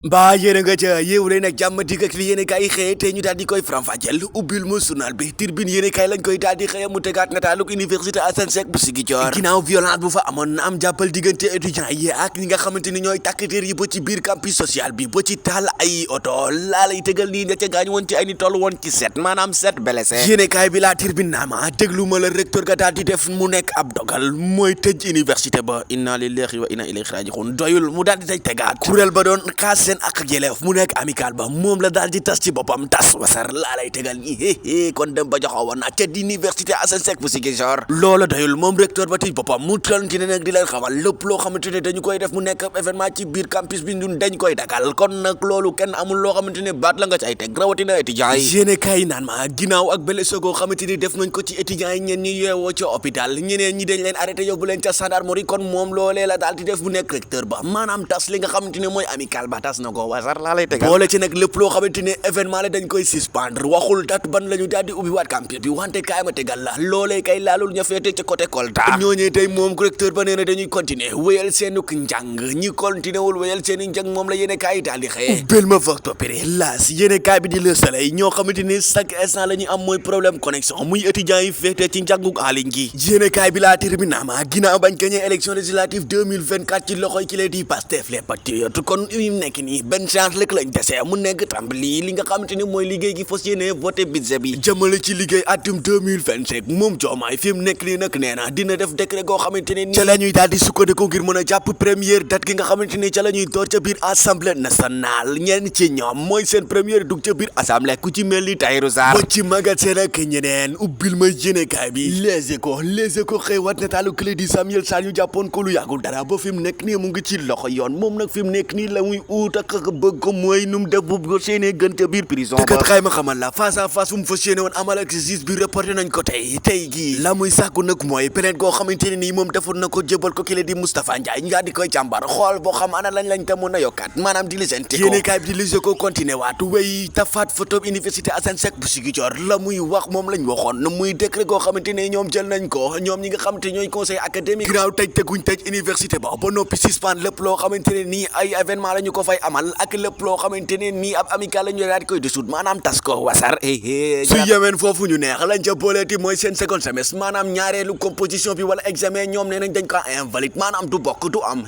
mbaa yéen a nga ca yéewu leen ak jàmm dikk ak li yéen kaay xëye te ñu daal di koy faram-fàcceel ubbil mu journal bi Tribune yéen kaay lañ koy daal di xëye mu tegaat nataaluk université Assane Seck bu Ziguinchor ginnaaw violence bu fa amoon na am jàppal diggante étudiants yi ak ñi nga xamante ni ñooy takkatéer yi ba ci biir campus social bi ba ci taal ay oto laa lay tegal nii nga ca gaañ woon ci ay ni toll woon ci 7 maanaam 7 blessés yéen kaay bi laa Tribune naama déglu ma la recteur ga daal di def mu nekk ab dogal mooy tëj université ba inna lillahi wa inna ilayhi raji'un doyul mu daal di tëj tegaat kuréel ba doon xaas ak jëleef mu nekk amical ba moom la daal di tas ci boppam tas wasar laa lay tegal nii kon dem ba joxoo woon na ca université Assane Seck bu Ziguinchor loola doyul moom recteur ba tëj boppam mu tonti ne nag di leen xamal lépp loo xamante ne dañu koy def mu nekk événement ci biir campus bi ñun dañ koy dagal kon nag loolu kenn amul loo xamante ne baat la nga ci ay teg rawatina étudiants yi yéene kaay naan ma ginnaaw ak blessé goo xamante ni def nañ ko ci étudiants yi ñeen ñi yeewoo ci hôpital ñeneen ñi dañ leen arrêté yóbbu leen ca gendarmerie kon moom loolee la daal di def mu nekk recteur ba maanaam tas li nga xamante ne mooy amical ba tas na ko wasar laa lay tegal boole ci nag lépp loo xamante ne événement la dañ koy suspendre waxul date ban la ñu daal di ubbi waat campus bi wante kaay ma tegal la loolee kay laalul ña feete ci côté Kolda ñooñee tey moom recteur ba nee na dañuy continuer wéyal seenuk njàng ñi continuer wul wéyal seeni njàng moom la yéene kaay daal di xëye ubbil ma foog toppiri laas yéene kaay bi di Le Soleil ñoo xamante ni chaque instant la ñuy am mooy problème connexion muy étudiants yi feete ci njànguk en ligne gi yéene kaay bi laa Tribune naama ginnaaw bañ gañee élection législative 2024 ci loxoy ki lee di Pastef les patriotes kon nekk nii benn chance rek lañ dese mu nekk tàmbali li nga xamante ni mooy liggéey gi fas yéene voté budget bi jëmale ci liggéey atum 2025 moom Diomaye fi mu nekk nii nag nee na dina def décret goo xamante ne ca la ñuy daal di sukkandiku ngir mën a jàpp première date gi nga xamante ni ca la ñuy door ca biir assemblée nationale ñenn ci ñoom mooy seen première dugg ca biir assemblée ku ci mel ni Tahirou Sarr ba ci magasin ak ñeneen ubbil ma yéenekaay bi Les Échos xëy wat nataalu clé di Samuel Sarr ñu jàppoon ko lu yàggul dara ba fi mu nekk nii mu ngi ci loxo yoon moom nag fi mu nekk nii la muy ut ak bëgg ko mooy num def bu ko séenee gën ca biir prison ba xay ma xamal la face à face bu mu fa séenee woon amal ak justice bi reporté nañ ko tey gii la muy sàkku nag mooy plainte goo xamante ne nii moom defoon na ko jébal ko ki la di Moustapha Ndiaye ñu di koy càmbar xool boo xam ana lañ ta mën a yokkaat maanaam di lijjanti ko yéenekaay bi di lise ko continué waat wéy tafaat photo université Assane Seck bu Ziguinchor la muy wax moom lañ waxoon na muy décret goo xamante ne ñoom jël nañ ko ñoom ñi nga xamante ñooy conseil académique ginnaaw tëj université ba nopi suspendre lépp loo xamante ne nii ay événement la ñu ko fay amal ak lépp loo xamante ne nii ab amical la ñu daal di koy dissoudre maanaam tas ko wasar su yemeen foofu ñu neex lañ ca booleeti mooy seen second semestre maanaam ñaareelu composition bi wala examen ñoom nee nañ dañ ko invalide maanaam du bokk du am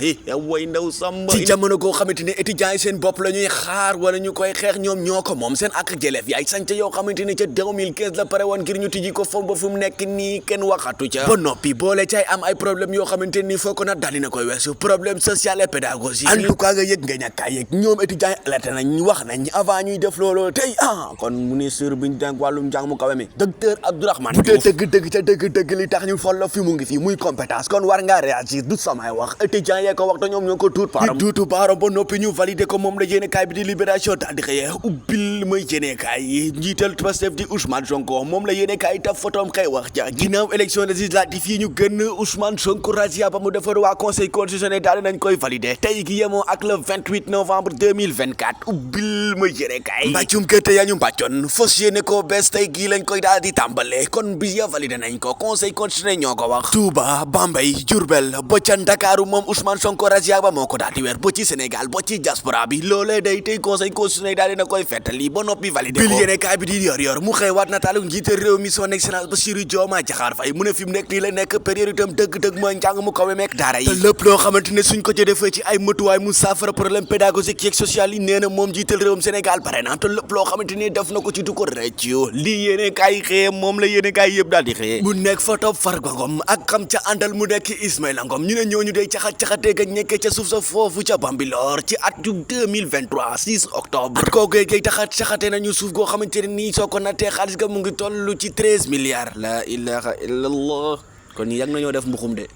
way ndaw samba ci jamono goo xamante ne étudiants yi seen bopp la ñuy xaar wala ñu koy xeex ñoom ñoo ko moom seen ak jëleef yaay sànca yoo xamante ne ca 2015 la pare woon ngir ñu tijji ko foofu ba fu mu nekk nii kenn waxatu ca ba noppi boole cay am ay problème yoo xamante nii foo ko nat daal dina koy weesu problème social et pédagogique en tout cas nga yëg nga ñàkkaa yëg ñoom étudiants yi alerté nañ wax nañ avant ñuy def loolu tey kon ministre bi ñu denk wàllum njàng mu kawe mi docteur Abdourahmane bu dee dëgg-dëgg ca dëgg-dëgg li tax ñu fol la fi mu ngi fi muy compétence kon war ngaa réagir du samay wax étudiants yee ko wax te ñoom ñoo ko duutu baaram ba noppi ñu validé ko moom la yéenekaay bi di Libération daal di xëyee ubbil may yéenekaay yi njiital Pastef di Ousmane Sonko moom la yéenekaay taf photom xëy wax ja ginnaaw élection législative yi ñu gën Ousmane Sonko razzia ba mu defar waa conseil constitutionnel daal nañ koy validé tey gi yemoo ak le 28 novembre 2024 ubbil ma yéenekaay mbàccum kër te yaa ñu mbàccoon fos yéene ko bees tey gii lañ koy daal di tàmbale kon bis ya validé nañ ko conseil constitutionnel ñoo ko wax Touba Bambey Diourbel ba ca Ndakaaru moom Ousmane Sonko razzia ba moo ko daal di weer ba ci Sénégal ba ci diaspora bi loolee day tey conseil constitutionnel daal dina koy fettali ba noppi validé ko bil yéenekaay bi di yor mu xëy waat nataalu njiite réew mi son excellence Bassirou Diomaye Diakhar Faye mu ne fi mu nekk nii la nekk période itam dëgg-dëgg mooy njàng mu kawe meek daara yi te lépp loo xamante ne suñ ko ci defee ci ay matuwaay mu saafara problème pédagogique yeeg social yi nee na moom jiital réewum Sénégal pare na te lépp loo xamante ni def na ko ci du ko rëccu lii yéenekaay xëye moom la yéenekaay yëpp daal di xëye mu nekk photo Farba Ngom ak xam ca àndal mu nekk Ismaïla Ngom ñu ne ñooñu day caxat-caxatee ga nekkee ca suuf sa foofu ca Bambilor ci atum 2023 6 octobre at koo gay caxat-caxatee nañu suuf goo xamante ne nii soo ko nattee xaalis ga mu ngi toll ci 13 milliards la ilaha illallah kon yàgg nañoo def mbuxum de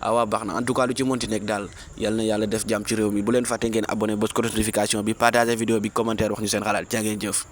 waaw baax na en tout cas lu ci monti nekk daal yal na yàlla def jàmm ci réew mi bu leen fàtte ngeen abonné bës ko notification bi partager vidéo bi commentaire wax ñu seen xalaat jaa ngeen jëf